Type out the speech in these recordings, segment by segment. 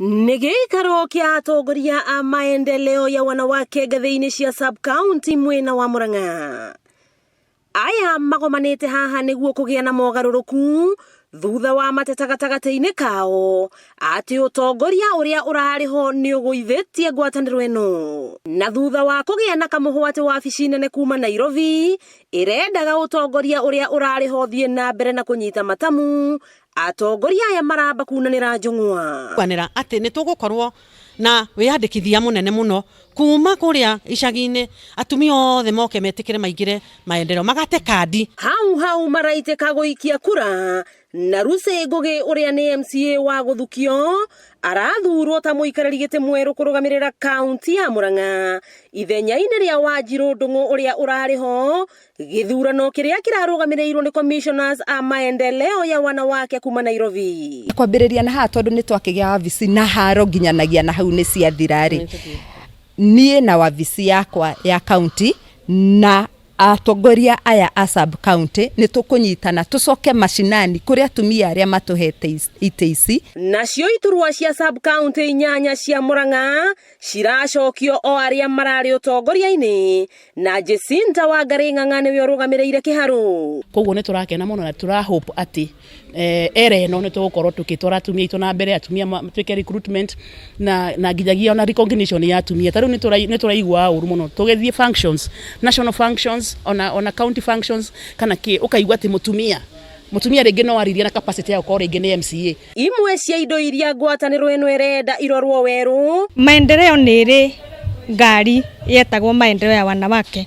Nĩ gĩikaro kĩa atongoria a maendeleo ya wanawake ngathĩ-inĩ cia sub county mwena wa Murang'a. Aya magomanĩte haha nĩguo kũgĩa na mogarũrũku thutha wa mateta gatagatĩ-inĩ kao atĩ ũtongoria ũrĩa ũrarĩ ho nĩ ũgũithĩtie ngwatanĩro ĩno. Na thutha wa kũgĩa na kamũhwa atĩ wabici nene kuma Nairobi ĩrendaga ũtongoria ũrĩa ũrarĩ ho ũthiĩ na mbere na kũnyita matamu, atongoria aya maramba kunanĩra njũng'wa. Kwanĩra atĩ nĩ tũgũkorwo na wĩyandĩkithia mũnene mũno kuma kũrĩa icagi-inĩ, atumia othe moke metĩkĩre maingĩre maendeleo, magate kandi. Hau hau maraitĩka gũikia kura na Lucy Ngũgĩ ũrĩa nĩ MCA wa gũthukio arathurwo ta mũikarĩri gĩtĩ mwerũ kũrũgamĩrĩra kaunti ya Murang'a ithenya-inĩ rĩa Wanjirũ Ndung'u ũrĩa ũrarĩ ho gĩthurano kĩrĩa kĩrarũgamĩrĩirwo nĩ commissioners a maendeleo ya wanawake kuma Nairobi. Kwambĩrĩria na haha, tondũ nĩ twakĩgĩa wabici na haro nginyanagia na hau nĩ ciathira rĩ, niĩ na wabici yakwa ya county na atongoria aya a sub county nĩ tũkũnyitana tũcoke macinani kũrĩ atumia arĩa matũhete itĩ ici. Nacio iturwa cia sub county 8 cia Murang'a ciracokio o arĩa mararĩ ũtongoria-inĩ, na Jacinta Wangari Ng'ang'a nĩwe ũrũgamĩrĩire kĩharũ. Koguo nĩ tũrakena mũno na tũra hope atĩ era ĩno nĩ tũgũkorwo tũgĩtwara atumia aitũ na mbere, atumia twĩke recruitment na nginyagia ona recognition ya atumia. Ta rĩu nĩ tũraigua ũru mũno tũgĩthiĩ functions, national functions, ona county functions kana kĩ, ũkaigua atĩ mũtumia rĩngĩ no aririe na capacity ya gũkorwo rĩngĩ nĩ MCA. Imwe cia indo iria ngwatanĩro ĩno ĩrenda irorwo werũ. Maendeleo nĩ ĩrĩ ngari yetagwo Maendeleo ya Wanawake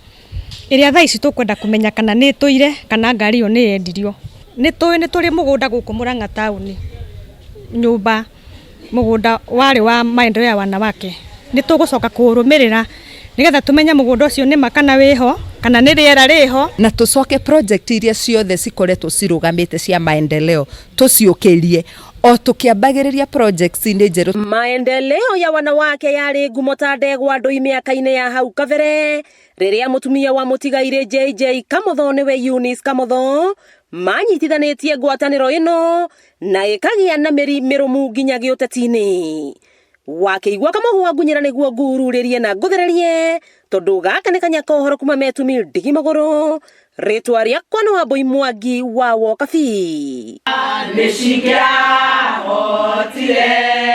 ĩrĩa thaa ici tũkwenda kũmenya kana nĩ ĩtũire kana ngari ĩyo nĩ yendirio. Nĩ tũĩ nĩ tũrĩ mũgũnda gũkũ Murang'a taũni, nyũmba mũgũnda warĩ wa Maendeleo ya Wanawake. Nĩ tũgũcoka kũũrũmĩrĩra nĩgetha tũmenye mũgũnda ũcio nĩma kana wĩho kana nĩ rĩera rĩho. Na tũcoke project iria ciothe cikoretwo cirũgamĩte cia maendeleo tũciũkĩrie o tũkĩambagĩrĩria projects-inĩ njerũ. Maendeleo ya wanawake yarĩ ngumo ta ndegwa ndũi mĩaka-inĩ ya hau kabere rĩrĩa mũtumia wa mũtigairĩ JJ Kamotho nĩwe Eunice Kamotho manyitithanĩtie ngwatanĩro ĩno na ĩkagĩa na mĩri mĩrũmu nginya gĩũteti-inĩ. Wakĩigua kamũhwa ngunyĩra nĩguo ngururĩrie na ngũthererie, tondũ gaka nĩ kanya ka ũhoro kuma metumi ndigi magũrũ. Rĩtwa rĩakwa nĩ Wambui Mwangi wa Wokabi. Nĩ cingĩahotire.